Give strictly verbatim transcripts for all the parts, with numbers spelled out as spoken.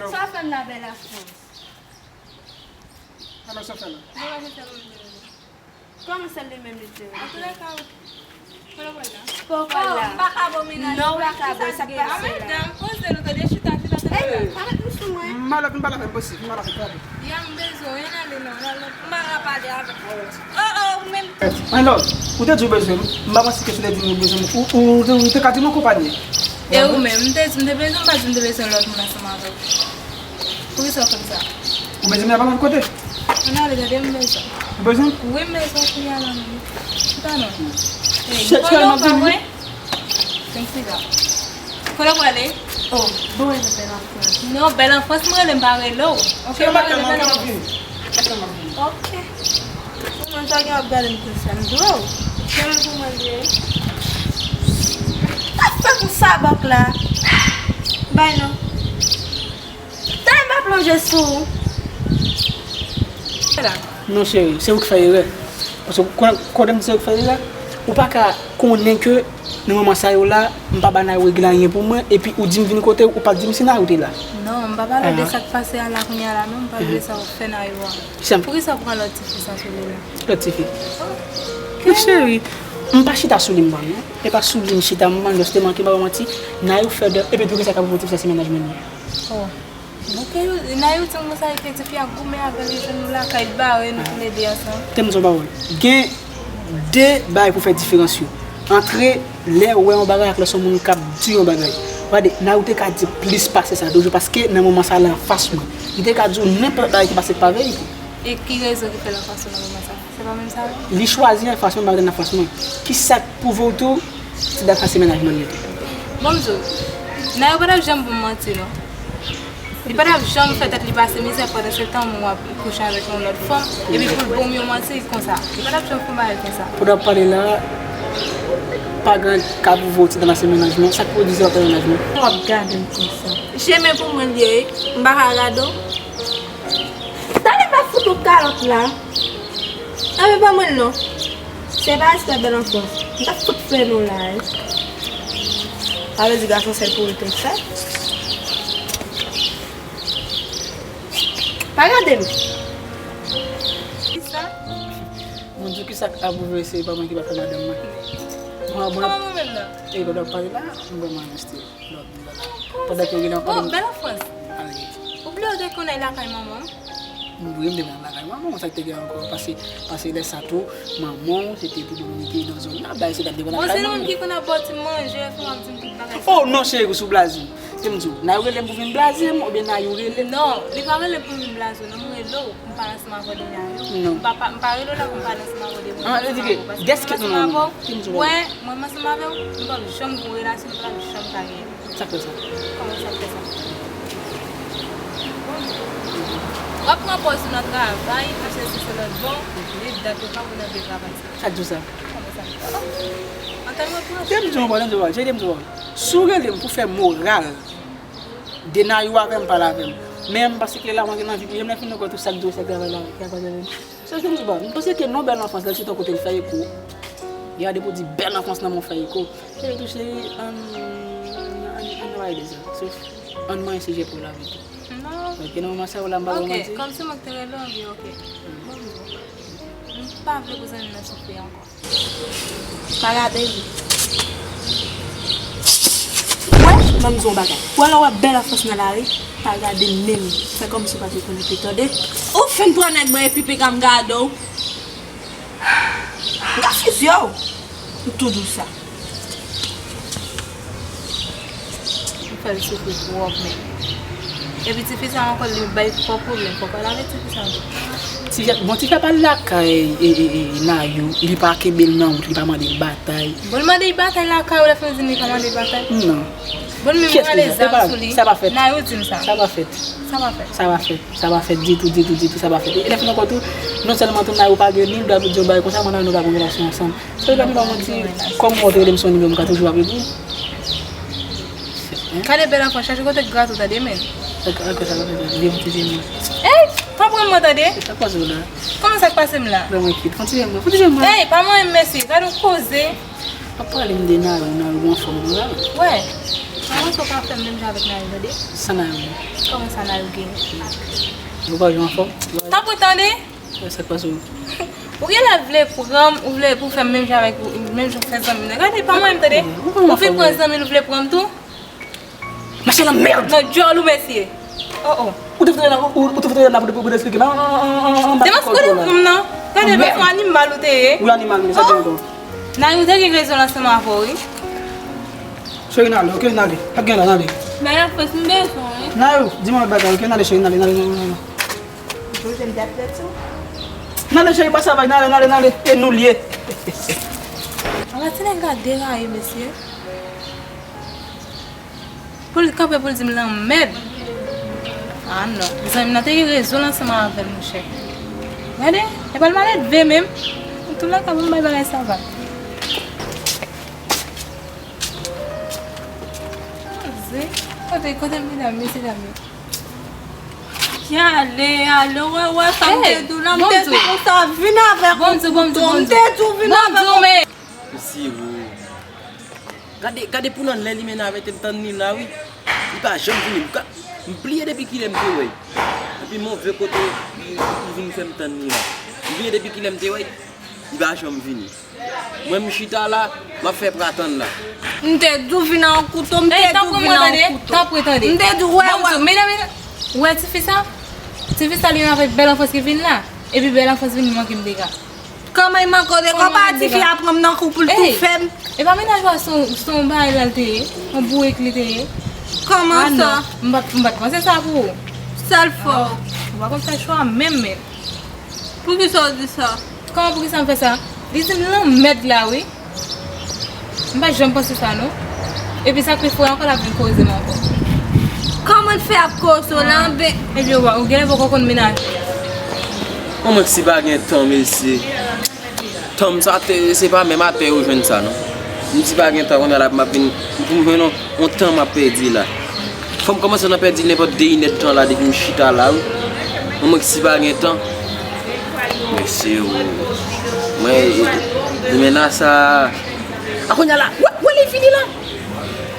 Sa fè m la bèl a Frans. Alò, sa fè la? Kòman sèl li menm li te rete? Antouka, fò l wè la. Fò l wè la. M pa ka ba w menaj. Non, ou pa ka ba l, sa k pase la? Medam, poze nou tande, chita, chita, tande. Ey, pa met nou sou mwen. M malad, m pa la fè m posib, m pa la fè m. Ya, m bezwen w, ann ale non, ann ale. M pa ka pale avè w. Oh, oh, ou menm. Ann, ou te di w bezwen m, m pa panse ke si w te di m ou bezwen m, ou, ou, ou te ka di m akonpanye. E ou menm, m te di m te bezwen, m pa di m te bezwen lòt moun ansanm avè w. Poukisa w fè m sa? Ou bezwen m nan pa lòt kote? Ann ale, tande, m bezwen. Ou bezwen m? Wi, m bezwen w kounye a la menm. Chita non. Ey, m konnen w pa mwen. Vin chita. Kote w prale? Oh, bon, e bèl anfans. Non, bèl anfans, m rele, m pa rele w. Ok, m pa rele bèl anfans. Ok. Ou menm sa gen ap gade m konsa, m dwe w. Janm pou mwen dwe. Sa fè pou sa bòk la. Bay non. Dayè m pa plonje sou ou. Non, cheri, se ou ki fè erè. Paske konnen, konnen m di se ou ki fè erè, ou pa ka konnen ke nan moman sa yo la, m pa ba Nayou regle anyen pou mwen, epi ou di m vin kote w, ou pa di m si Nayou te la. Non, m pa pale de sa k pase a la kounye a la, non, m pale de sa w fè Nayou a. Poukisa w pran lòt tifi sa sou li la? Lòt tifi? Men cheri, m pa chita sou li m pran, non. E pa sou li m chita, m pran, jisteman, ki m pa ba w manti, Nayou fè de, epi tou ki sa k ap vote sa se mennaj mwen li ye. Oh. Ok, Nayou di m konsa, li te di fi a goumen avè l, li jwenn nou lakay, li bare nou toulede ansanm. Te m di w pawòl. Gen de bagay pou fè diferans yo. Antre lè w wè yon bagay ak lè se yon moun k ap di yon bagay. Gade, Nayou te ka di plis pase sa toujou, paske nan moman sa li anfas mwen. Li te ka di w nenpòt bagay ki pase ki pa verite. E ki rezon ki fè l anfas ou nan moman sa? Se pa menm sa vre? Li chwazi anfas mwen, m pa rete nan anfas mwen. Kisa k pwouve w tou, ti dat sa se mennaj mwen li ye tou? Bon, m di w, Nayou pa t ap janm ban m manti, non. Li pa t ap janm fè tèt li pase mizè pandan se tan mwen w ap kouche avèk yon lòt fanm, epi pou l ban m yon manti konsa. Li pa t ap janm fè yon bagay konsa. Pandan w ap pale la, pa gen ka pwouve w ti dat la se mennaj mwen. Sa k pwouve w di se pa mennaj mwen? W ap gade m konsa. Jemen pou mwen l ye, wi. M pa ka gade w. Tande pa fout ou kalòt la. Anben ban mwen l non. Se pa respè bèl anfans. M ta fout fè nou la, wi. Sa vle di gason sèl pou ou l te fè. Pa gade m. Kisa? Mwen di w kisa k ap boulvèse, e pa mwen ki pa fè madanm mwen. Mwen, mwen. Kòman mwen menm nan? E lè w ap pale la, mwen mwen still. Pandan ke gen ankò. Oh, bèl anfans. Ou bliye w te konn al lakay manman w? Wi, m te konn al lakay manman w, sa k te gen ankò? Pase, pase lè sa tou, manman w, se te pou Dominike nan zòn nan, bay se t ap devan lakay manman w. Bon, se nou menm ki konn ap ba w ti manje, fò w ap di m tout bagay sa. Oh, non, cheri, ou sou blaze m. Se m di w, Nayou rele m pou vin blaze m, oubyen Nayou rele m? Non, li pa rele m pou vin blaze w, non, m rele w. M pale ansanm avè w de Nayou. Non. M pa, pa, m pa rele w la pou m pale ansanm avè w de moun. Ah, li di ke, dèske nou nan moman. Wè, mwen, m ansanm avè w, nou p ap janm gen yon relasyon, nou p ap janm ka genyen. Sa k fè sa? Kòman sa k fè sa? W ap pran pòz ou nan travay, ap chèche sou lòt bò, li dat yo pa pou nan vye travay sa. Sa k di w sa? Kòman sa k fè sa? Antann mwen pran. Tande m di w yon bagay, tande m di w yon bagay, tande m di w yon bagay. Si w rele m pou fè moral, de Nayou avè m, pale avè m. Men m panse ke la mwen gen anvi pou jem lè fini ankò tou sa k di w sa k travay la, ki ap pase avè m. Se sa m di w, m panse ke non bèl anfans la, se yon kote l fè eko. Gade pou di bèl anfans nan men w fè eko. Cheri tou cheri, ann, ann, ann pale de sa. Ann manyen sijè pou lavi tou. Non. Ok, nan moman sa yo la, m pa ba w manti. Ok, kòmsi mwen k te rele w, wi, ok. Bon, m pa vle pou zanmi m nan soufri ankò. Pa gade li. Wè, ban m di w yon bagay. Ou wè lè w wè bèl anfans nan lari, pa gade l menm. Fè kòmsi w pa te konnen l te, tande. Ou fin pran nèg mwen epi piga m gade w. M ka fizye w. M tou di w sa. M fè l soufri twòp menm. Epi tifi sa ankò li bay fò pwoblèm, fò pale avèk tifi sa ankò. Tifi, bon, tifi a pa al lakay, e, e, e, Nayou, li pa kenbe l nan wout, li pa mande l batay. Bon, l mande l batay lakay ou, lè fè di m li pa mande l batay? Non. Bon, menm prale zam sou li. Sa pa fèt. Nayou di m sa. Sa pa fèt. Sa pa fèt. Sa pa fèt. Sa pa fèt ditou, ditou, ditou, sa pa fèt. E lè fini ankò tou, non sèlman tou Nayou pa gen ni dwa pou di yon bagay konsa, mwen Nayou nou pa gen relasyon ansanm. Sa vle di, pa manti, kòm ou te rele m sou nimewo m ka toujou aple pou ou. Gade bèl anfans, chache kote grato tande men. Ankò sa pa fèt, vye m ti vye mwen. Ey, pa pran mwen tande. Sa k pase w la? Kòman sa k pase m la? Ban mwen kit, fon ti vye mwen, fon ti vye mwen. Ey, pa manyen m mesye, gade yon koze. Pa pale m de Nayou, Nayou anfòm non la. Wè. Mwen panse w pa fè m menm jan avèk Nayou, tande? Sa Nayou gen? Kòman sa Nayou gen? Ou pa jwenn anfòm? Tanpri tande! Sa k pase w? Ou genlè vle pran m, ou vle pou fè m menm jan avèk ou, menm jan fè zanmi nan. Gade, pa mwen menm, tande? Ou vin pran zanmi l, ou vle pran m tou? Mache nan mèd! Nan djòl ou, mesye. Oh, oh. Ou te fout rete la, ou, ou te fout rete la pou, pou, pou eksplike. Nan, nan, nan, nan, nan, nan, Demas, kote w pran m nan? Gade, bèf animal ou te ye. Wi, animal, men sa gen ankò. Nayou te gen rezon l ansanm avè w, wi. Cheri, n ale, oke, n ale. Pa gen la, n ale. Bèl Afrans, m bezwen w, wi. Nayou, di mwen yon bagay, oke, n ale, cheri, n ale, n ale, n ale, n ale. Jòjèn te ap pèdi w. N ale, cheri, pa sa vag, n ale, n ale, n ale. E nou l ye. Ala ti nèg la deraye, mesye. Pou l kanpe pou l di m lanmèd. Ah non. Zanmi nan te gen rezon l ansanm avè l, monchè. Gade, e pa l maledve menm. Antoulèka, bon, bay bagay sa va. Kote, kote medam, mesye dam yo? Ki ale, ale, wè, wè, sa m te di w la, m te di w konsa, vin avèk ou kouto, m te di w vin avèk ou. Mesye, wo. Gade, gade pou nan lè li mennen avè te m tann li la, wi. Li pa janm vini. M ka, m bliye depi kilè m te wè l. Epi move kote li, li vin fè m tann li la. M bliye depi kilè m te wè l. Li pa janm vini. Mwen, m chita la, m ap fè pra tann la. M te di w vin ak yon kouto, m te di w vin ak yon kouto. Tanpri, tande. M te di w, wè, wè. Medam, medam, ou wè tifi sa? Tifi sa, li menm avèk Bèl Anfans ki vin la. Epi Bèl Anfans vin manke m dega. Kòman l manke w dega? Kòman tifi a pran m nan kou pou l toufe m? E pa mennaj ou a, se yon, se yon bagay la l te ye, yon bourik li te ye. Kòman sa? Ah non, m pa t, m pa t panse sa pou ou. Sa l fè w? Ou pa konn fè chwa menm, menm. Poukisa w di sa? Kòman poukisa m fè sa? Li di m lanmèd la, wi. M pa t janm panse sa, non. Epi sa k pi fou ankò, l ap vin koze m ankò. Kòman l fè ap koze w la, ben? Epi ou, ou genlè poko konn mennaj ou. Mwen, mwen si pa gen tan, mesye. Tan m sa te, se pa menm atè yo jwenn sa, non. M si pa gen tan, kounye a la, m ap vin, pou m jwenn yon, yon tan m ap pèdi la. Fò m kòmanse nan pèdi nenpòt de inèdtan la depi m chita la, wi. Mwen, mwen si pa gen tan. Mesye, wi. Mwen, e, e, limena sa. A kounye a la, wè, wè li vini la.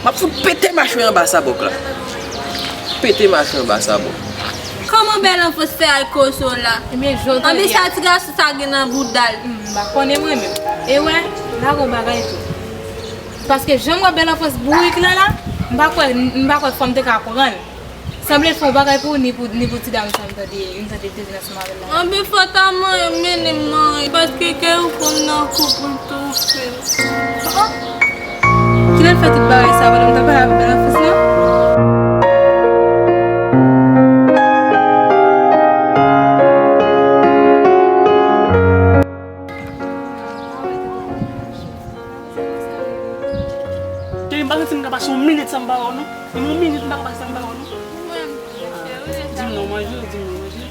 M ap fout pete mache anba sa bòk la. Pete mache anba sa bòk. Kòman Bèl Anfans fè al koze w la? Ebyen, jodi a. Anben sa ti gason sa gen nan bouda l. M pa konnen mwen menm. E wè, la gon bagay tou. Paske jan m wè Bèl Anfans bourik la la, m pa kwè, m pa kwè fanm te ka pran l. Sanble l fè yon bagay pou ou, ni pou, ni pou ti dam sa m tande, m tande l te vin ansanm avè l la. Anben fòt a mwen, mennen m mari, paske kè yon fanm nan kou pou l toufe m. Kilè l fè tout bagay sa pandan m t ap pale avèk Bèl Anfans lan? Cheri, m pa santi m ka pase yon minit san m pa wè w, non. Menm yon minit m pa ka pase san m pa wè w, non. Di m non manje, di m non manje.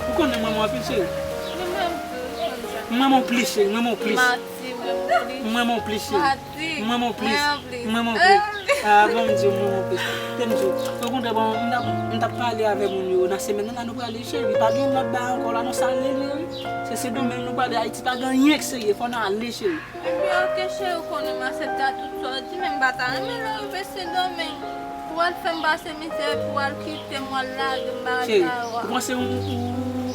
Ou konnen m renmen w anpil, cheri. M renmen w plis, cheri, m renmen w plis. M renmen w plis, cheri. M renmen w plis. M renmen w plis. Ah, bon, m di w, m renmen w plis. Te m di w, okontrè, bon, m t ap, m t ap pale avè moun yo nan semèn nan, la nou prale, cheri. Pa gen lòt bagay ankò, la nou sale li, wi. Se Sendomeng nou prale, Ayiti pa gen anyen k serye, fò nou ale, cheri. Ebyen, oke, cheri, ou konnen m aksepte a tout sa w di, men m pa ta renmen lè w rive Sendomeng. Pou w al fè m pase mizè, pou w al kite m, w al lage m bagay sa yo a. Cheri, ou panse ou, ou,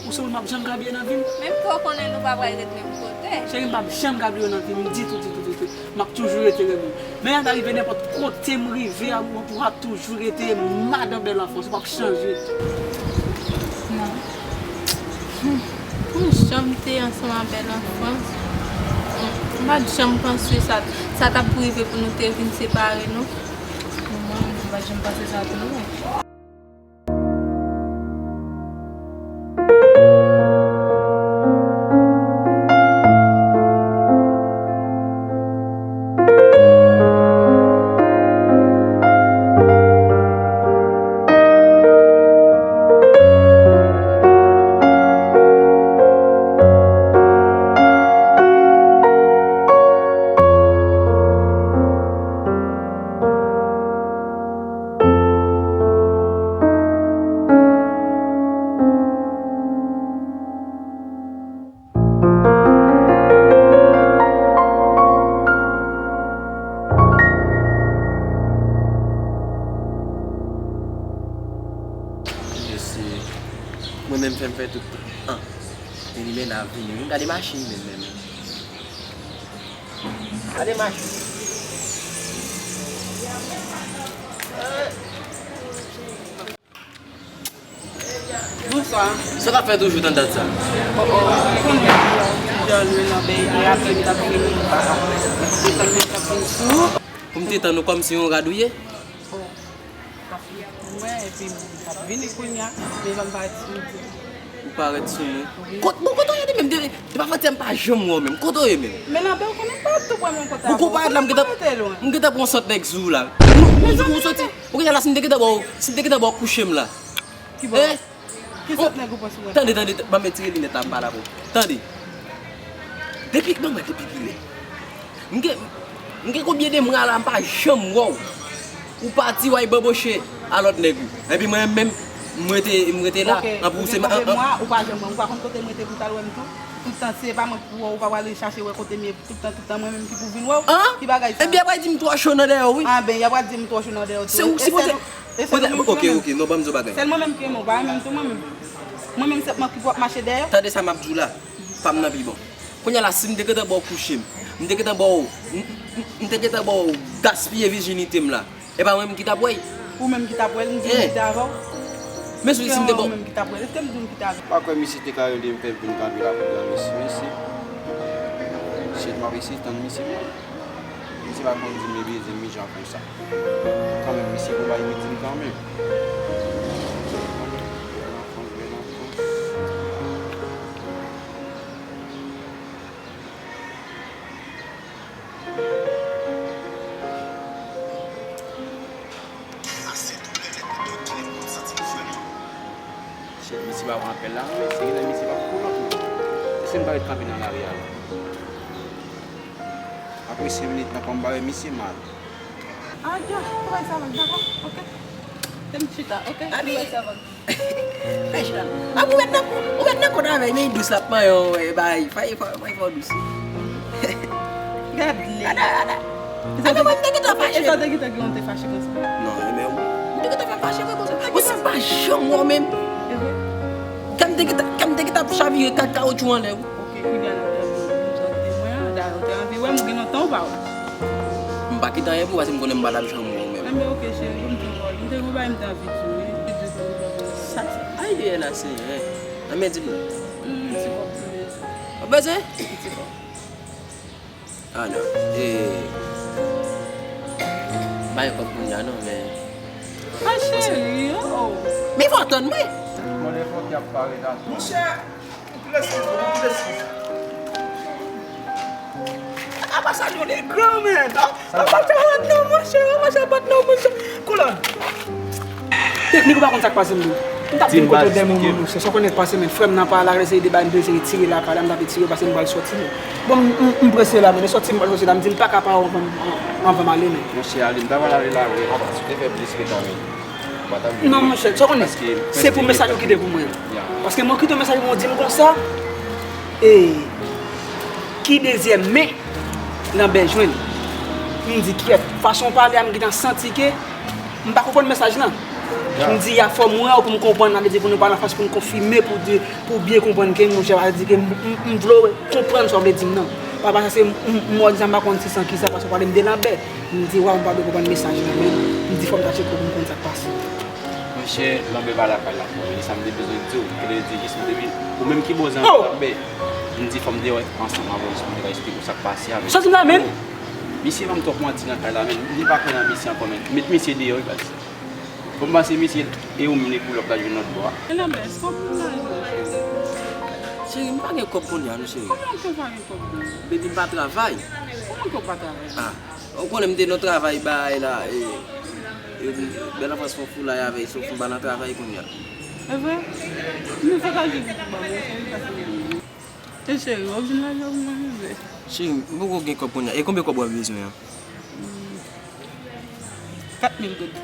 ou se moun m ap janm ka bliye nan vi m? Menm ke w konnen nou pa pral ret menm kote. Cheri, m p ap janm ka bliye w nan vi m ditou, ditou, ditou. M ap toujou rete renmen w. Men a ta rive nenpòt kote m rive a, ou, ou ap toujou rete madan Bèl Anfans, ou p ap chanje. Non. Hmm. Pou jan m te ansanm ak Bèl Anfans, m pa t janm panse sa, sa t ap rive pou nou te vin separe, non. Mwen, m pa t janm panse sa tou, non. Menm fè m fè tout tan. An. Epi men la vini. Gade machin menm, menm. Gade machin. Bonswa. Sa w ap fè toujou tann dat sa? Oh, oh, ou konnen, ti jòn mwen nan bèy, e apre m t ap vini. Ou te tann mwen t ap vin sou. Pou m te tann ou kòmsi yon rad ou ye? Oh, paske mwen, epi m t ap vini kounye a, men jan m pa di. Ou parèt sou mwen. Kot, bon, kote w ye menm? Depi, depi avantyè m pa janm wè w menm. Kote w ye menm? Men nan bèy ou konnen m pa tou pran men kote avè w. Ou konn parèt la, m gentan, m gentan pran sòt nèg sou ou la. Ou, ou, ou soti. Ou gentan la, si m te gentan ba w, si m te gentan ba w kouche m la. Ki bò? Eh? Ki sòt nèg ou pran sou mwen? Tande, tande, ban m retire linèt la, m pale avè w. Tande. Depi, ban mwen depi kilè. M gen, m gen konbyen de mwa la, m pa janm wè w. Ou pati, w al banboche a lòt nèg ou. Epi mwen menm, m rete, m rete la. Ok, anpi ou se ma-, an, an. Ou pa janm wè m, ou pa konn kote m rete pou w t al wè m tou. Tout tan, se pa mwen ki pou wè w, ou pa prale chache wè kote m ye. Tout tan, tout tan, mwen menm ki pou vin wè w. An? Ki bagay sa? Ebyen, y ap di m twò cho nan dèyè w, wi. Anben, y ap di m twò cho nan dèyè w tou. Se ou ki sipoze. E sèl ou menm ki renmen m. Ok, ok, non, ban m di w bagay. Sèl mwen menm ki renmen w, ou pa renmen m tou mwen menm. Mwen menm, se mwen ki pou ap mache dèyè w. Tande sa m ap di w la. Pa m nan pi bon. Kounye a la, si m te gentan ba w kouche m, m te gentan ba w, m, m, m te gentan ba w gaspiye vijinite m la. E pa mwen menm ki t ap wè l? Ou menm ki t ap wè l, m di m kite avè w? Men si, si m te ba w. Ou menm ki t ap wè l. Èske m di m kite avè w? Pa kwè misye te ka rele m fè m vin kanpe la pou l la, mesye, mesye. Shit, m ap eseye tann misye, mwen. Misye pa konn di m, ebyen, di m jan konsa. Kanmenm, misye gon bagay pou di m kanmenm. Shit, misye pa pran apèl la, non, mesye, genlè misye pa pou kont li. Èske m pa ret kanpe nan lari a la? Apre senk minit nan, kòm m pa wè misye, m al. Ah, ya, travay sa vag, dakò, ok. Te m chita, ok, travay sa vag. Fè chita. Ah, ou mèt nan, ou mèt nan kont avè l, men dous la, ap manyen w, eh, bay, fè, fè, fè, fè dous. Gad li. Ada, ada. Ada, mwen, m te gentan fache. E sa w te gentan gen, w te fache konsa? Non, men ou, ou te gentan fè m fache vre konsa. Mwen, si m pa janm wè w menm. E vre? Kè m te gentan, kè m te gentan ap chavire kat kawotchou anlè, wi. Ok, kounye a, nan tèm m sòti mwen an, dayè, w te anvi wè m, gen lontan w pa wè. M pa kite anyen pou ou, paske m konnen m pa t ap janm wè w menm. Enben, ok, cheri, kòm tou w wè, m te gen yon bagay m te anvi di w, wi. Sa, sa, ay, Senyè, Senyè. Enben, di m. Mm, ti kòb tou bezwen. W ap bezwen? Ti kòb. Ah, non. E, m pa gen kòb kounye a, non, men. Ah, cheri, oh. Men fò w tann mwen. Mwen, lè fò ki ap parèt la. Monchè, anpil eskiz, anpil eskiz. Apa sa nou le gran, men. Apa sa bat non, monchè, apa sa bat non, monchè. Kolòn. Teknik, ou pa konn sa k pase m, non. M t ap vin kote w dènye moman, monchè. Sa w konnen k pase, men frè m nan pa la, l eseye debay m, eseye tire lakay la, m t ap retire paske m pral sòti, non. Bon, m, m, m prese la, men sòti m pral sòti la, m di l pa ka pa anvan, anvan m ale, men. Monchè, ale, m ta pral ale la, wi, apa, si w te fè plis ke tan, men. Non, monchè, sa w konnen, se pou mesaj ou kite pou mwen. Paske mwen kite yon mesaj pou mwen, di m konsa, e, ki dezyèm men nan bèjwenn. M di, kyèt, fason w pale a, m gentan santi ke m pa konprann mesaj lan. M di, a fò m wè w pou m konprann, sa vle di pou nou pale anfas, pou n konfime, pou di, pou w byen konprann ke, monchè, sa vle di ke m, m, m vle w konprann sa w vle di m nan. Pa, pa sa se, m, m, m wè w di sa, m pa konn si san ki sa, paske w pale m de Lanbè. M di, waw, m pa byen konprann mesaj lan, men m di, fò m ta tcheke w pou m konn sa k pase. Monchè, Lanbè pa lakay la, frè m. E sa m te bezwen di w, ke lè di jis m te vin, ou menm ki bò zan Lanbè. M di, fò m te wè ansanm avè w, jis pou m te ka esplike w sa k pase avè l. Sa di m la, men? Misye ban m twòp manti nan kay la, men. M pa kwè nan misye ankò, men. Met misye deyò, wi, baz. Bon, m panse misye e ou menm li pou lòt la jwenn lòt bò a. E Lanbè, èske w konn lajan? Cheri, m pa gen kòb kounye a, non, cheri. Kòman w fè pa gen kòb kounye a? Baby, m pa travay. Kòman ke w pa travay? Ah. Ou konnen m te nan travay bay la, e, e, Bèl Anfans fè yon foulay avè l, so fò m pa nan travay kounye a. E vre? Men sa ka jwe pou ban mwen, sa vin pase nan men mwen. E cheri, w ap jwenn lajan pou mwen, bebe? Cheri, m poko gen kòb kounye a. E konbyen kòb w ap bezwen an? Hmm. Kat mil goud.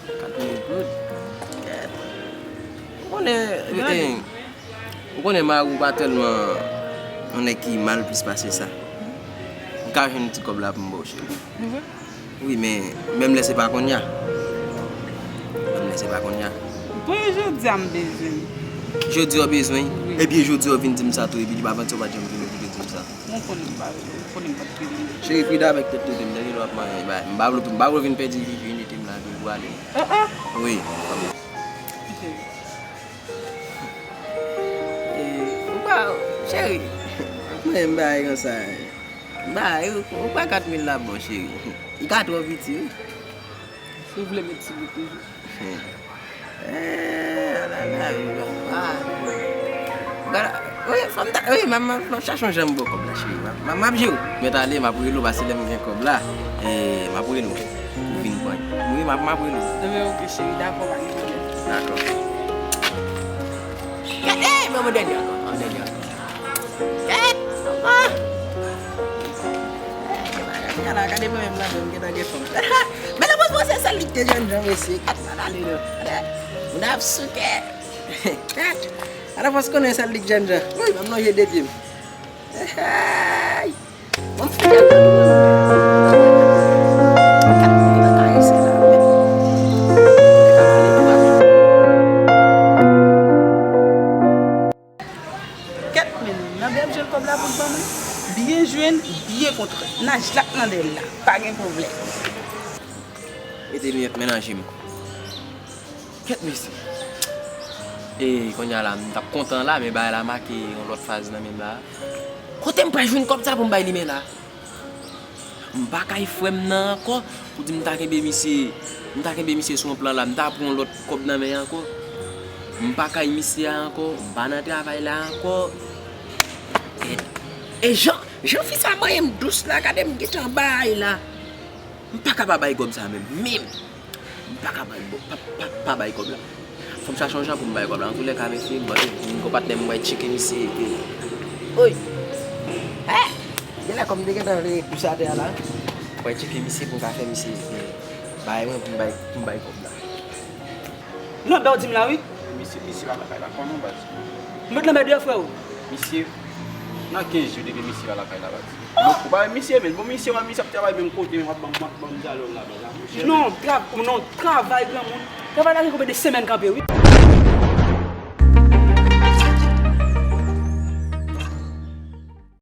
Kat mil goud? Ou konnen, e, e, Ou konnen mari w pa tèlman yon nèg ki mal plis pase sa. M ka jwenn ti kòb la pou m ba w, cheri. Wi, men menm lè se pa kounye a. Menm lè se pa kounye a. Pou jodi a m bezwen l. Jodi a w bezwen, epi jodi a w vin di m sa tou, epi li pa vann sa w pa t janm vin okipe di m sa. Mwen konnen m pa, mwen konnen m pa t vin. Cheri, prida avèk tèt tete m, tande lè w ap manyen, ba, m pa vle, m pa vle w vin pèdi vijinite m la, epi w prale. Ah, ah. Wi. Ok. E, ou pa, cheri, mwen m pa konsa. M pa, ou pa kat mil la bon, cheri. Li ka twò piti, wi. Si w vle met ti bout toujou. Eh, alala, wi, papa. Gada, wi, fò m ta, wi, m, m, m ap chache yon jan m ba w kòb la, cheri. M, m, m ap jere w. Mèt ale, m ap rele w, pase lè m gen kòb la, eh, m ap rele w pou vin pran. Wi, m ap, m ap rele w. Enben, ok, cheri, dakò, pa gen pwoblèm. Dakò. Eh, eh, men yon dènye ankò, yon dènye ankò. Kèt! Papa! Gade mwen menm la menm, gentan gen fanm. Men nan pòz mwen se sèl li ki te jènjan, mesye. Gad sa l ale non. Gade, moun ap souke. Gade, pòz konnen sèl li ki jènjan. Wi, m ap lonje de pye m. Hey! Bon, m fè gad nan tou. Gad moun ki nan karese la, men. Kèt, men, nan byen jwenn kòb la pou l ban mwen. Byen jwenn, byen kontre. Naj la k nan dèyè l la. Pa gen pwoblèm. Mete linèt mennaj m. Kèt, mesye. E, kounye a la, m t ap kontan la, men bagay la make yon lòt faz nan men m la. Kote m pral jwenn kòb sa pou m bay li men la? M pa kay frè m nan ankò, pou di m ta kenbe misye, m ta kenbe misye sou yon plan la, m ta pran yon lòt kòb nan men ankò. M pa kay misye a ankò, m pa nan travay la ankò. E, e jan, jan fi sa manyen m dous la, gade m gentan bay la. M pa ka pa bay kòb sa menm, menm. M pa ka bay, pa, pa, pa bay kòb la. Fò m chache yon jan pou m bay kòb la. Antoulèka, mesye, m, m gon patnè m, m pral tcheke misye, epi, oy! Eh! Genlè kòm m te gentan vle kouche atè a la. M pral tcheke misye pou m ka fè misye, eh, bay mwen pou m bay, pou m bay kòb la. Lanbè w di m la, wi. Misye, misye pa lakay la, konnen w, baz. M met lanbè deyò, frè o. Misye, nan kenz jou depi misye pa lakay la, baz. Bon, ou pa wè misye, men bon, misye, wè misye ap travay menm kote, men w ap ban m, w ap ban m dyalòg la, baz. Non, tra-, non, travay granmoun. Travay la gen konbyen de semèn kanpe, wi.